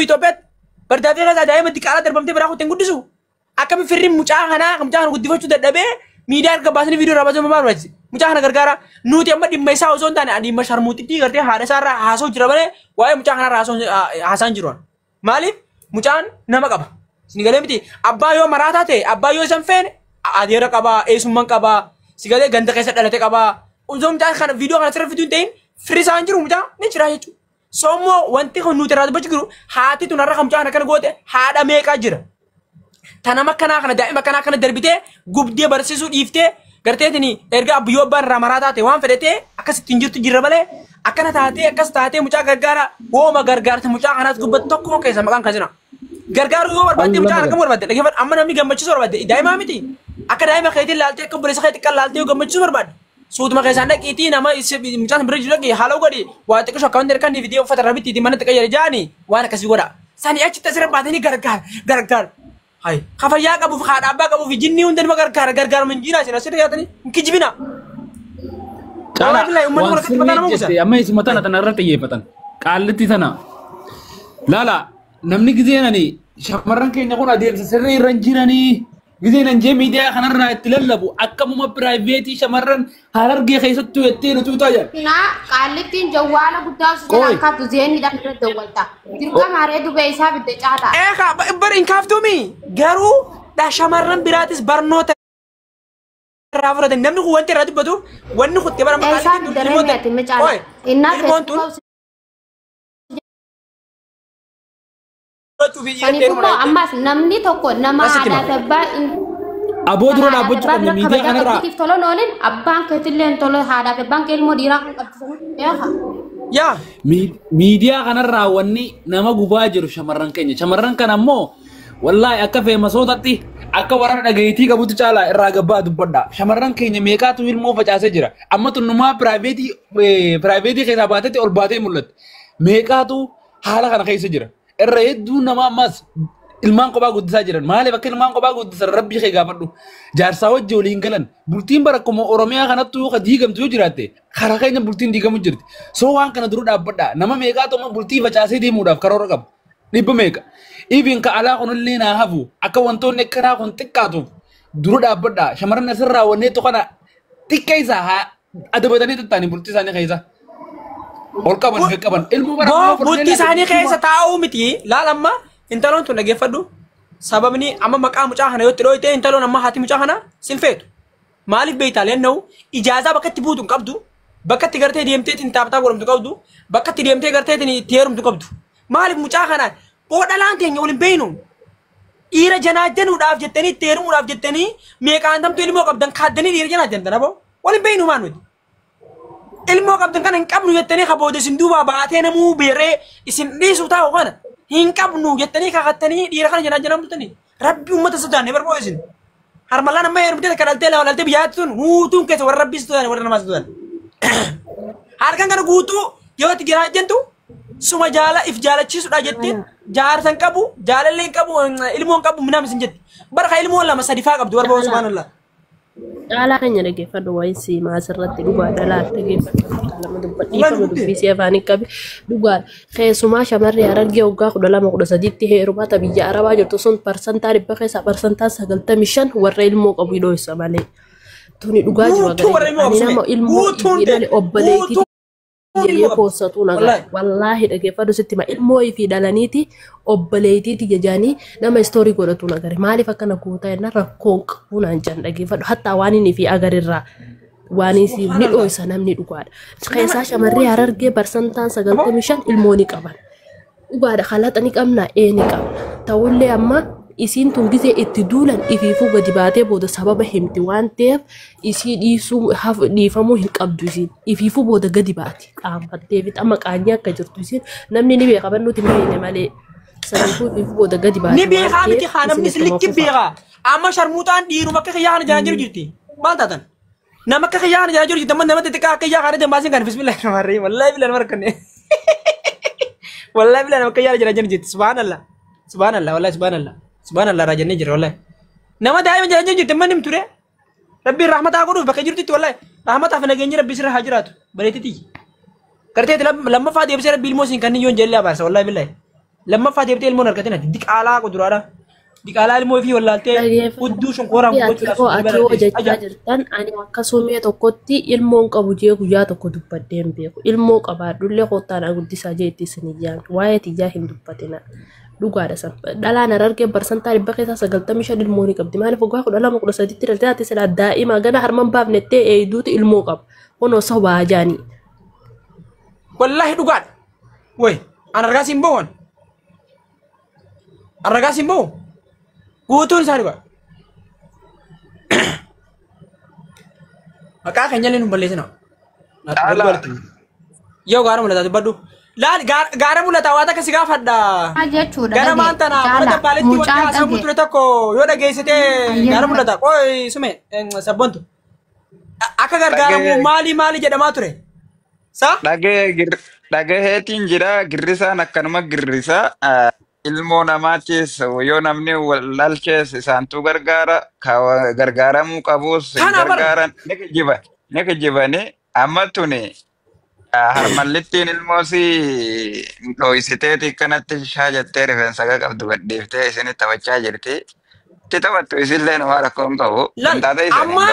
Itoophiyaatti bardaafee keessaa daa'ima diqaalaa darbamtee biraa kuttee hin guddisu. Akkami firri mucaa kanaa mucaa kana guddifachuu dadhabee miidiyaa erga baasanii viidiyoo irraa baasanii maal barbaachise? Mucaa kana gargaara. Nuti amma dhimma isaa osoo hin taane dhimma sharmuuxittii gartee haadha isaa irraa haasa'u jira malee waa'ee mucaa kanarraa haasaan jiru. Maaliif mucaan nama qaba. Isin galee miti abbaa yoo maraataa ta'e abbaa yoo isan feene adeera qabaa eessummaan qabaa si galee ganda keessa dhalate qabaa. Osoo mucaan kana viidiyoo kana sirra fiduu hin ta'in firri isaa hin jiru mucaa ni jira jechuudha. Soommoo wanti kun nuti irraa dubbachuu jiru haati tun har'a kan mucaa kana kana goote haadha meeqaa jira. Tanama akkanaa kana daa'ima akkanaa kana darbitee gubdee barsiisuu dhiiftee garteetiin erga abbiyyoo abbaan irraa maraa taate waan fedhatee akkasitti hin jirtu jirra malee akkana taatee akkas taatee mucaa gargaara wooma gargaarte mucaa kanaas gubbatti tokko keessa maqaan kasina. Gargaaruu yoo barbaadde mucaa kana kamuu barbaadde dhaggeeffadhu amma namni gammachiisuu barbaadde daa'imaa miti akka daa'ima keetiin laaltee akka obboleessa keetii xiqqaan laaltee yoo gammachiisuu barbaadde suutuma keessaan dhaqiitii nama mucaan bira jiru dhaqii haala godhi waa xiqqisho akka wanti harkaan fidee uffata irra bittiitii manatti qayyare jaanii waan akkasii godha. Sanii achitti asirra baatanii gargaar gargaar. Hai, kafayyaa qabuuf haadha abbaa qabuuf jinni hunda nama gargaara gargaaruma hin jiinaa isin asirra yaatanii hin kijibina. Caalaa Wallaahi billahi uummanni waan kun akkatti mataa nama sirrii buusa. jette amma isuma tana tana irratti xiyyeeffatan. Qaallitti tana. Laala namni gizeen ani shamarran keenya kun adeemsa sirrii irra hin jiranii gizeen an jee miidiyaa kanarraa itti lallabu akkamuma piraayiveetii shamarran harargee keessattuu jettee nuti utaa jiran. Naa qaallittiin jawwaala guddaa osoo Qoy. jalaa kaaftu zeenidhaan irra dawwalta. Dirqama haree dubee isaa fidde caalaa. Eegaa bara hin kaaftuumi garuu dha shamarran biraatis barnoota irraa fudhatan namni kun wanti irraa dubbatu wanni kuttee bara Isaa maqaan fidde reemee ati mee caalaa. Oye, Innaa ilmoon tun feesbuuka fudhachuu fi Saniif immoo ammas namni tokko nama Asitti aadaa fi abbaa Aboo dura haadhaa fi dhaabbachuu abbaa qabna bira miidiyaa kabajaa kanarraa. qabditiif tolan oolin abbaan keetillee hin tole haadhaa fi abbaan kee ilmoo dhiiraa kan qabdu sana eegaa. Yaa Miidiyaa kanarraa wanni nama gubaa jiru shamarran keenya. Shamarran kana ammoo wallaahi akka feemasootatti akka warra dhagahiitii qabutu caalaa irraa gabbaa dubbadha. Shamarran keenya meeqaatu ilmoo facaasee jira. Amma tunnumaa piraayiveetii keessaa baatetti ol baatee mul'atti. Meeqaatu haala kana keessa jira. Irra hedduu nama ammas ilmaan kophaa guddisaa jiran. Maaliif akka ilmaan kophaa guddisan rabbii kee gaafadhu. Jaarsaa wajji waliin galan. Bultiin bara akkuma Oromiyaa kanattu yoo ka diigamtu yoo jiraatte karaa keenya bultiin diigamu jirti. Soo waan kana dura dhaabbadha. Nama meeqaatu amma bultii facaasee deemuudhaaf karoora qaba. Dhibba meeqa. Even ka alaa kunillee naa hafu akka wantoonni akkanaa kun xiqqaatuuf dura dhaabbadha. Shamarran asirraa wanneetu kana xiqqeessaa haa adabatanii tattaanii bultii isaanii keessa. Ol qaban gad qaban. Ilmoo bara Boo ammaa fudhannee bultii isaanii laata keessa taa'uu miti laal amma intaloon tun dhaggeeffadhu sababni amma maqaa mucaa kana yoo itti dhooyte intaloon amma haati mucaa kana sin feetu maaliif beektaa leenna'u ijaazaa bakka itti buutu hin qabdu bakka itti gartee deemtee ittiin taaptaa godhamtu qabdu bakka itti deemtee gartee ittiin itti heerumtu qabdu maaliif mucaa kana boo dhalaan teenya waliin beeynu dhiira janaajjanuudhaaf jettanii itti heerumuudhaaf jettanii meeqaan tamtu ilmoo qabdan kaaddanii dhiira janaajjantan aboo waliin beeynu maan nuti. Ilmoo qabdan kana hin qabnu jettanii ka booda isin duubaa baatee namuu beeree isin dhiisu taa'u kana hin qabnu jettanii kakattanii dhiira kana janaa janaa bultanii rabbi uummata sodaanne barboo isin harmallaan amma heerumtee takka dhaltee lama dhaltee biyyaatti tun guutuun keessa warra rabbii sodaanne warra namaa sodaanne harkan kana guutuu yoo itti jiraajjantu suma jaala if jaalachiisudha jettee jaarsa hin qabu jaalallee hin qabu ilmoo hin qabu minaam isin jetti bara ka ilmoo lama sadi faa qabdu warra subhaanallah. Caalaa keenya dhaggeeffadhu waa'ee siimaa asirratti dhugaadha laal dhaggeeffadhu lama dubbadhu Dhugaan dhiifama dubbiin. dubbii si afaanii qabe dhugaadha. Keessumaa shamarri harargee waggaa 12 13tti heerumata biyya arabaa jirtu sun parsantaa 100 keessaa parsantaa 95 warra ilmoo qabu hidhoossa malee. Tuni dhugaa jiru Guutuu warra agarra. ilmoo Ani qabu sume nama ilmoo guutuun ifii ta'e dhale obboleettii guutuun jedhee ilmoo qabdi. poossatu nagaa. Wallaahi. Wallaahi dhaggeeffadhu sitti hima ilmoo ifii dhalaniiti obboleettiiti jajaanii nama istoorii godhatu nagare. Maaliif akkana gootaa jennaan rakkoon qabu naan jedhan dhaggeeffadhu. Hattaa waan inni fi agarirraa waan isii ni Subhaanallah. dhooysa namni dhugaadha. Nama Keessaa shamarree harargee parsantaan Aboo 95 ilmoo ni qaban. Dhugaadha kalaxa ni qabna ee ni qabna. Ta'ullee amma isiin tun gisee itti duulan ifiifuu gadi baatee booda sababa himti waan ta'eef isii dhiisuu dhiifamuu hin qabdu isiin ifiifuu booda gadi baati qaanfattee fi amma qaanyii akka jirtu isiin namni ni beeka bannuuti hin beekne malee saniifuu ifiifuu booda gadi ni baati waan beekaa miti ta'eef haa isin namni ittuma likki fufaa. beekaa amma sharmuuxaan dhiiruma akka kiyyaa kana jalaan jiru jirti maal taatan nama akka kiyyaa kana jalaan jiru jirti amma nama xixiqqaa akka kiyyaa kana dambaasiin kan bismillah rahmaan rahiim wallaahi billahi nama rakkanne wallaahi billahi nama akka kiyyaa kana jalaan jiru jirti subhaanallah subhaanallah wallaahi subhaanallah subhaanallah raajannee jira wallaahi nama daa'ima jalaan jiru jirti amma nimtu ture rabbiin rahmataa godhuuf bakka jirtutti wallaahi rahmataaf nageenyi rabbi sirra haa jiraatu bareetiti gartee lammaffaa deebisee rabbi ilmoo siin kanneen yoon jeellee abaarsa wallaahi billahi. Lammaffaa deebitee ilmoon argatin ati diqaalaa quduraadha. Diqaalaa ilmoo fi wallaaltee hudduu shonkooraan Ati gochuudhaaf hoo ati hoo jechaa jirtan ani akka sumee tokkotti ilmoon qabu jee guyyaa tokko dubbadhee hin beeku. Ilmoo qabaadhullee kottaan guddisaa jee itti isin iyyaan waa'ee tiyyaa hin dubbatina. Dhugaadha san. Dhalaan harargee barsantaa 95% ilmoo ni qabdi. Maaliif waggaa 12 13tti dhaltee ati silaa daa'ima gana harman baafnettee eeyduutu ilmoo qaba. Kunoo sobaa jaanii. Wallaahi dhugaadha. Way an argaa siin bo'oon. Argaa siin bo'o. Guutuun isaa dhugaa. Maqaa keenya illee nu balleessina. Yoo gaara mul'ataa dubbadhu. Laal gaara mul'ataa waan akka si gaafadha. Jechuudha. Ganamaan tana mana dabbaaletti wanti haasawu ture tokko yoo dhageessite gaara mul'ata. Qoy sume sabbontu. Akka gargaaramu maali maali jedhamaa ture. Sa? Dhagaheetiin jira girrisaan akkanuma girrisaa ilmoo namaatis yoo namni wal dhalchees isaantu gargaara gargaaramuu qabus hin gargaaran ni kijibani amma tuni harmallittiin ilmoos dho'isiteeti kanatti shaajattee rifeensa qabdu gadhiiftee isin taphachaa jirti. Itti taphattu isillee nama rakkoo hin qabu. Amma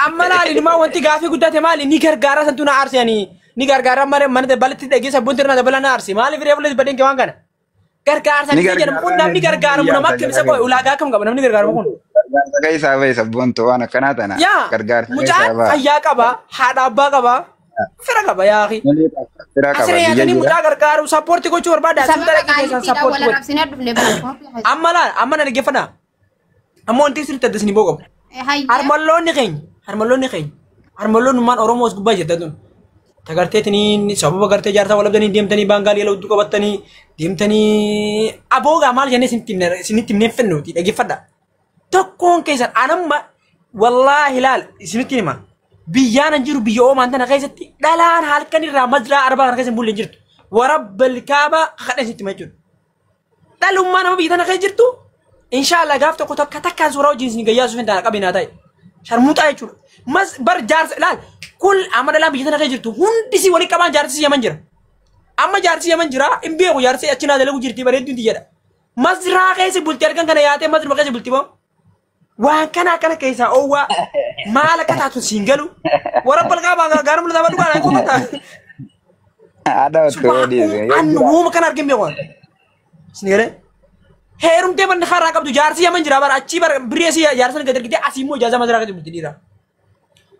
amma laal ilmaa wanti gaafii guddate maali ni gargaara santu na aarsanii ni gargaara mana dabbaletti dhagee sabboon tirna dabbala na aarsi maaliif reefu badeen kee waan kana. Gargaarsa ni jedhamu kun namni gargaaramu nama akkam isa qoy ulaagaa akkam qaba namni gargaaramu kun. Gargaarsa keessaa bahe sabboontu waan akkanaa tana. Gargaarsa mucaan fayyaa qaba haadha abbaa qaba fira qaba yaaqi. Asirra yaadanii mucaa gargaaru sappoortii gochuu barbaada. Sababa qaaliitiidhaan wal arrabsinee dhufne bara. Amma laal amma na dhaggeeffadhaa. Amma wanti sirriitti adda isin boo qabu. Harmalloonni keenya harmalloonni keenya harmalloonnummaan Oromoos gubbaa jirta tun. Tagarteetiniin sababa gartee jaarsaa walabdanii deemtanii baangaalii ala hudduu qabattanii deemtanii aboogaa maal jennee isinitti himnee fennuuti dhaggeeffadha. Tokkoon keessan anamma wallaahi laal isinitti hima. Biyyaan an jiru biyya oomaan tana keessatti dhalaan halkan irraa mazraa arbaa kana keessa hin bulle hin jirtu. Warabbal kaabaa kakadha isinitti hima jechuudha. Dhalummaa nama biyya tana keessa jirtu inshaallah gaaf tokko takka takkaan suuraa wajjin isin gayyaa suufin taana qabinaa ta'e. Sharmuuxaa jechuudha. Mas bar jaarsa laal kul amma dhalaan biyya tana keessa jirtu hundisi walii qabaan jaarsi yaman jira. Amma jaarsi yaman jira hin beeku jaarsi achi naa dalagu jirti bareedduun jedha. Mazraa keessa bulti halkan kana yaatee mazruma keessa bulti moo? Waan kana akkana keessaa oowwaa maal akka taatu siin galu warra balqaa gaara mul'ataa badhu gaara kun ta'a. Aadaa otoo dhiise. Annu uuma kana argin beeku. Siin galee. Heerumtee manni karaa qabdu jaarsi yaman jira bara achii bara biree si jaarsan gadi ergitee asii immoo ijaaza mazraa gadi bulti dhiira.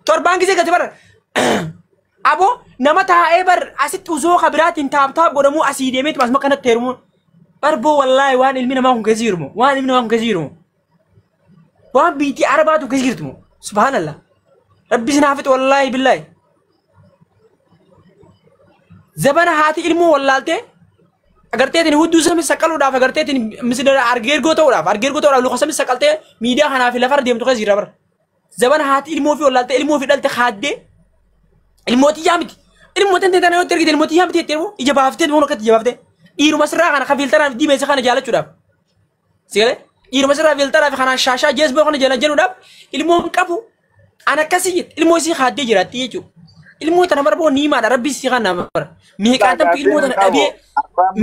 Torbaan gisee gadi bara aboo nama taa'ee bar asitti osoo kabiraatiin taap taap godhamuu asii deemeetu asuma kanatti heerumuun barboo wallaahi waan ilmi namaa kun keessa jiru waan ilmi namaa kun keessa jiru waan biitii arabaatu keessa jirtu moo subhaanallah rabbi isin haafixu wallaahi billaahi zabana haati ilmoo wallaaltee agarteetiin hudduu sami saqqaluudhaaf agarteetiin misila argeergoo ta'uudhaaf argeergoo ta'uudhaaf luka sami saqqaltee miidiyaa kanaa fi lafarra deemtu keessa jira bara zabana haati ilmoo fi wallaaltee ilmoo fi dhalte haaddee ilmootii yaa miti ilmootiin tana yoo ergite ilmootii yaa miti jettee ija baaftee moo akkatti ija baaftee dhiiruma sirraa kana kafiiltaraan diimeessa kana jaalachuudhaaf sigalee dhiiruma sirraa fiiltaraa fi kanaan shaashaa jeesboo kana jala jedhuudhaaf ilmoon qabu an akkasii jette ilmoo isii haaddee jiraatti jechuudha. Ilmoo tana bara niimaadha rabbi isii kana bara meeqaan tamtu ilmoo tana dhabee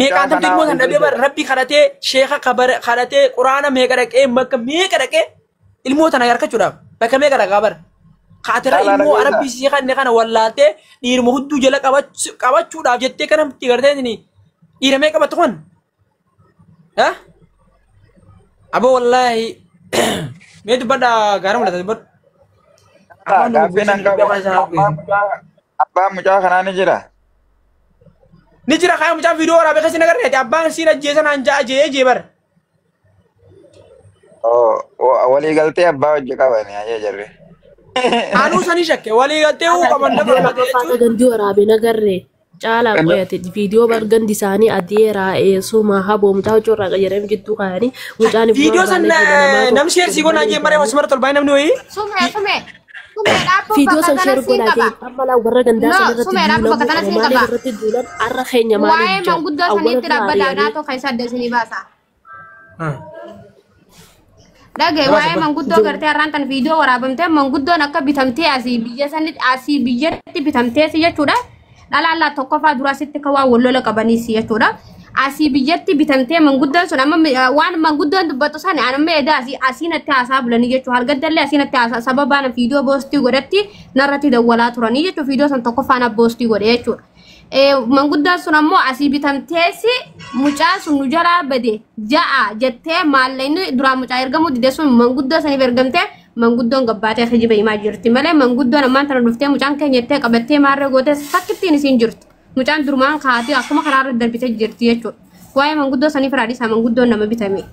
meeqaan tamtu ilmoo tana dhabee bara rabbi kadhatee sheeka kadhatee quraana meeqa dhaqee bakka meeqa dhaqee ilmoo tana harkachuudhaaf bakka meeqa dhaqaa bara. Kaatira ilmoo rabbi isii kana kana wallaaltee dhiiruma hudduu jala qabachuudhaaf jettee kana itti gartee dhiira meeqa qabattu kun? Aboo wallaahi mee dubbadha gaara mul'ata dubbadhu. Gaaffiin an qabu abbaan mucaa kanaa ni jira. Ni jira kaaya mucaa viidiyoo waraabee keessa nagarreeti abbaan siin ajjeesan an ja'a jee jee bara. Waliigaltee abbaa hojii qabani ayyee jarri. Anuu sanii shakke waliigaltee uu qaban nama Faata gandii waraabee nagarree. Caalaa qoyate viidiyoo bargandi isaanii adeeraa eessuma haboo mucaa huccuu irraa qayyarame jidduu kaayanii mucaan Viidiyoo san namni sheersii godhaa jee maree osuma tolbaa namni wayii. Sumee sumee. Sumee dhaabboo Viidiyoo bakka san tana sheer siin godhaa qaba. jee amma laa warra gandaa No, san irratti sumee dhaabboo duulan bakka tana siin maaliif qaba. irratti duulan arra keenya Waa'ee maaliif jedhu manguddoo awwaala saniitti irraa dhaabbata ari'anii naatoo keessa adda isinii baasa. Dhagaye waa'ee manguddoo gartee har'aan tan viidiyoo waraabamtee manguddoon akka bitamtee asii biyya sanitti asii biyyatti bitamtee si jechuudha. Dhalaan laa tokkoffaa dura asitti akka waan wal lola qabaniis jechuudha. Asii biyyatti bitamtee manguddoon sun amma waan manguddoon dubbatu sana an amma edaa asii asiinatti haasaa bulanii jechuudha. Hargaddallee asiinatti haasaa sababaan viidiyoo boostii godhatti narratti dawwalaa turanii jechuudha. Viidiyoo san tokko faana boostii godhe jechuudha. Manguddoon sun ammoo asii bitamteesi mucaa sun nu jalaa bade ja'a jettee maallaqni duraan mucaa ergamuu dide sun manguddoo saniif ergamtee manguddoon gabbaatee kijiba himaa jirti malee manguddoon ammaan tana dhuftee mucaan keenya jettee qabattee maarree gootee takkittiin isiin jirtu. Mucaan durumaan kaatee akkuma karaarra darbitee jirti jechuudha. Waa'ee manguddoo saniif raadhisaa manguddoon nama bitame.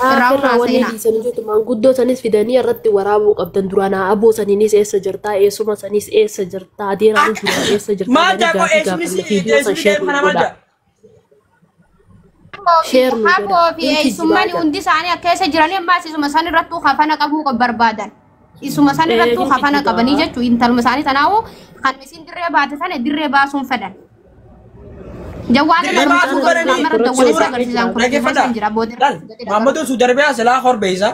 Irraa Ofirraa wanni seenaa. dhiisanii jirtu manguddoo sanis fidanii irratti waraabuu qabdan duraan aboo saniinis eessa jirtaa eessuma sanis eessa jirtaa adeeraan duraan eessa jirtaa Maal jedhanii jaa gaafii eessumni gaafanne viidiyoo san eessumni sheer daa'ima nu kana maal godhaa. jaa? Sheer nu godhaa. Haboo fi Hin eessummaan kijibaa hundi isaanii akka eessa jiranii ammaas isuma san irrattuu kafana qabuu barbaadan. Isuma san irrattuu Hin kafana qabanii kijibaa. jechuudha. Intaluma isaanii tanaa'uu kan isin dirree baate sana dirree baasuun fedhan. Jawwaana Dirree nama baasuu suura fedhanii irra dawwalee suura agarsiisan kun dhaggeeffadhaa. jira booda Laal Maammadoon sun darbee asilaa horbeessa.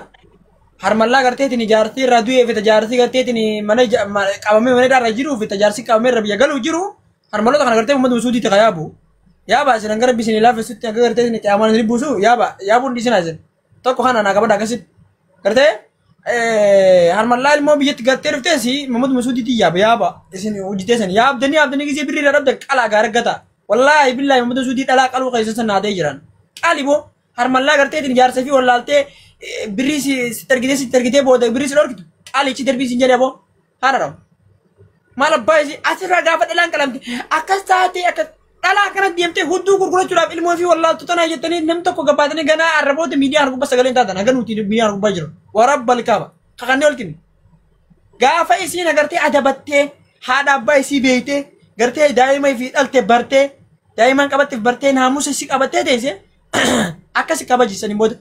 Harmallaa garteetiin jaartii irraa du'ee fi jaartii garteetiin mana qabamee mana irra jiruu fi jaarsi qabamee irra biyya galuu jiru harmaloota kana gartee uummata suudiitti kan yaabu. Yaaba isin hanga rabbi isin laafisutti hanga garteetiin qiyaamaan isin buusu yaaba yaabuun dhiisinaa isin. Tokko kana naa qabadha akkasitti. Gartee harmallaa ilmoo biyyatti gartee dhufteesi uummata suudiitti yaaba yaaba isin hojjeteessan yaabdanii yaabdanii gisee birrii irraa dhabdan qalaa gaara gata. Wallaahi billaahi uummata suudii dhalaa qaluu keessa sannaatee jiran. Qali boo harmallaa garteetiin jaarsa fi wallaaltee birrii si targitee si targitee booda birrii si dhorkitu qaalichi darbii sin jedhee boo haadha dhabu. Maal abbaa isii asirraa gaafa dhalaan qalamte akkas taatee akkas dhalaa akkana deemtee hudduu gurgurachuudhaaf ilmoo fi wallaaltu tanaa jettanii namni tokko gabbaatanii ganaa arraboota miidiyaa argubbaa sagaleen taatan haga nuti miidiyaa argubbaa jiru. Waraabba alkaaba kakannee ol kennu. Gaafa isiin agartee adabattee haadha abbaa isii beeytee gartee daa'ima ifii dhalte bartee daa'iman qabatteef bartee naamusa isii qabattee teesse akkasi kabajisanii booda.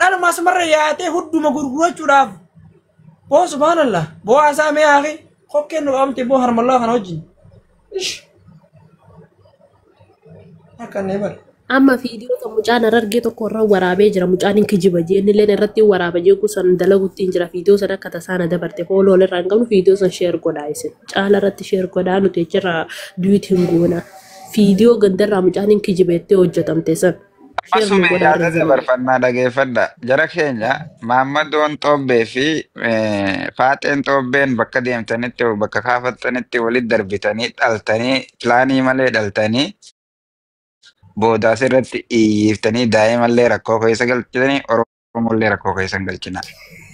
Dhaluma asumarra yaatee hudduma gurgurachuudhaaf boo subhaanallah boo haasaa mee haaqi kokkeen nu qabamte boo harmallaa kana wajjin. Ish. Akka inni bara. Amma viidiyoo kan mucaan harargee tokko irra waraabee jira. Mucaan hin kijiba jee inni illee irratti waraaba jee kuusan dalaguutti hin jira. Viidiyoo san akka tasaana dabarte fooloo irraa hin qabnu viidiyoo san sheer godhaa isin. Caala irratti sheer godhaa nuti achirraa duuti hin goona. Viidiyoo gandarraa mucaan hin kijiba jettee hojjetamte san. Sheer nu Asuma godhaa irra yaada jiru. dabarfannaa dhageeffadha. Jara keenya Maammadoon Xoobbee fi Faaxeen Xoobbeen bakka deemtanitti bakka kaafattanitti walitti darbitanii dhaltanii pilaanii malee dhaltanii booda asirratti iyyiiftanii daa'imallee rakkoo keessa galchitanii Oromollee rakkoo keessa hin galchina.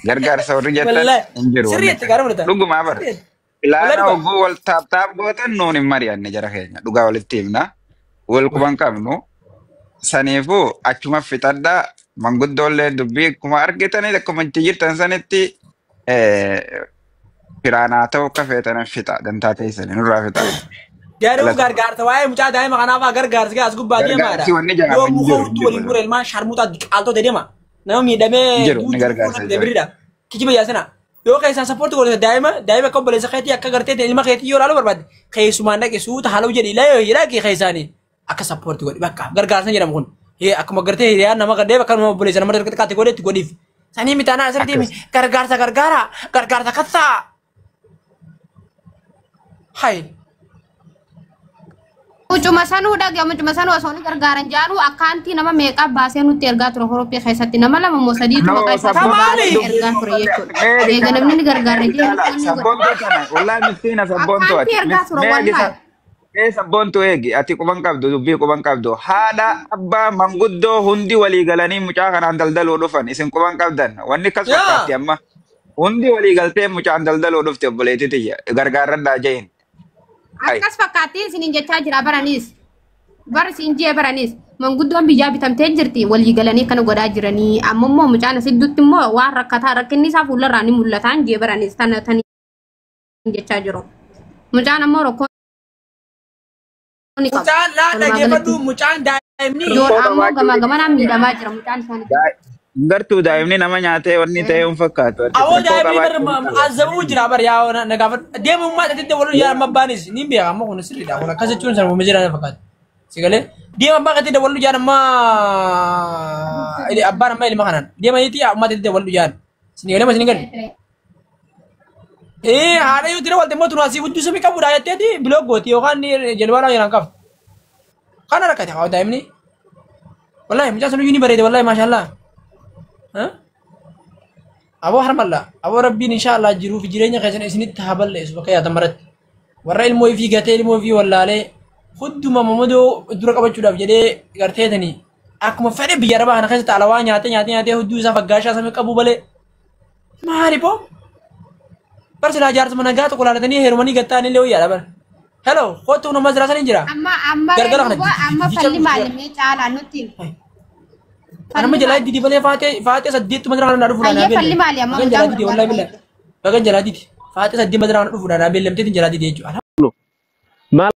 Gargaarsa warri jettan Wallaahi hin jiru wanni sirriitti kun. gaara mul'ata. Dhugumaa bara. Sirriitti. Wallaahi Pilaana dhugaa. hogguu wal taaptaap gootan nuun hin mari'anne jara keenya. Dhugaa walitti himna. Wal quban qabnu. Saniifuu achuma fixadhaa manguddoollee dubbii akkuma argitanii akkuma itti jirtan sanitti firaanaa ta'u akka feetanan fixa dantaa teessanii nurraa fixa. Garuu Galata. gargaarsa waa'ee mucaa daa'ima kanaaf haa gargaarsi gaa as gubbaa deemaadha. Gargaarsi wanni Yoo jedhamu hin muka jiru hin hudduu waliin jiru gura ilmaan sharmuutaa qaaltota deema. Nama miidhamee hin jiru inni duuti gargaarsa fuula hin jiru. biriidha. Kijiba yaasina. Yoo keessaan sappoorti godhate daa'ima daa'ima akka obboleessa keetii akka gartee ilma keetii yoo ilaaluu barbaadde keessumaan dhaqe suuta haaluu jedhi ilaa yoo jedhaa keessaanii akka sappoorti godhi bakka gargaarsa jedhamu kun. Akkuma gartee hiriyaan nama gadhee bakka nama obboleessa nama xiqqaatti godhe itti godhiif. Sanii mitaanaa asirratti Akkas. gargaarsa gargaara gargaarsa kattaa. Hai. Mucuma sanuu dhage mucuma sanuu osoo ni gargaaran jaanuu akkaantii nama meeqaa baasee nutti ergaa ture horophee keessatti nama lama moo sadiitu No, maqaa isaa sabboontuu Kamaali! baasee ergaa ture jechuudha. Eega namni ni gargaara jee Caala inni godha. sabboontuu kana wallaahi miskiina sabboontuu ati Akkaantii ergaa ture meegi wallaahi. ee sabboontuu eegi ati quban qabdu dubbii quban qabdu haadha abbaa manguddoo hundi walii galanii mucaa kanaan daldaluu dhufan isin quban qabdan wanni akkas Yaa. fakkaatti amma hundi walii galtee mucaan daldaluu dhufte obboleettii tiyya gargaarradhaa jehin. Ai. Akkas fakkaattiin isiniin jechaa jira baraniis. Bar isin jee baraniis. Manguddoon biyyaa bitamtee jirti walii galanii kana godhaa jiranii. Amma immoo mucaan asidduutti immoo waan rakkataa rakkinni isaa fuullarraa ni mul'ataan jee baraniis tana tani jechaa jiru. Mucaan ammoo rakkoo ni qaba. Mucaan laa Walumaa galatti dhaggeeffadhu mucaan daa'imni yoo Rakkoo ammoo qabaachuu gamaa gamanaan miidhamaa jira mucaan isaanii. Gartuu daa'imni nama nyaatee wanni ta'e hin fakkaatu. Ati awoo rakkoo daa'imni bar qabaachuu hin qabu. azabuu jira bar yaa na gaafadhu deemummaa dhatitti waluu yaa amma abbaanis ni beeka amma kun sirriidha kun akkas jechuun sana uumame jira na fakkaata si galee deema abbaa dhatitti waluu jaan amma abbaan amma ilma kanaan deema yeeti ammaa dhatitti waluu jaan sini galee ma sini galee ee haadha yoo tira walte immoo tun asii guddisuu mi qabudha jetteeti biloog gooti yookaan jelbaadhaa jedhan qabdu. Kana rakkate haa daa'imni. Wallahi mucaan sun iyyuu ni bareede wallahi maashaallah. Aboo harmalla aboo rabbiin inshaallah jiruu fi jireenya keessan isinitti haa balleessu bakka yaatan maratti. Warra ilmoo ifii gatee ilmoo ifii wallaalee hunduma mamadoo dura qabachuudhaaf jedhee garteetanii akkuma fedhe biyya arabaa kana keessatti alawaa nyaatee nyaatee nyaatee hudduu isaa faggaashaa samii qabu malee. Maali boo? Bar silaa jaarsuma nagaa tokko laalatanii heerumanii gattaan illee wayyaadha bar. Hello, kottu nama jiraa saniin jira. Amma amma Gargara kana duuba amma jicha falli maali mee caalaa nutti himi. Anama jalaa didi malee faatee faatee saddeettuma jira kana dhufuudhaan Hayyee falli maali amma Bagan mucaan jalaa didi wallahi gargaara. billah. Bagan jalaa didi. Faatee saddeet jira kana dhufuudhaan beellamteetiin jalaa didi jechuudha.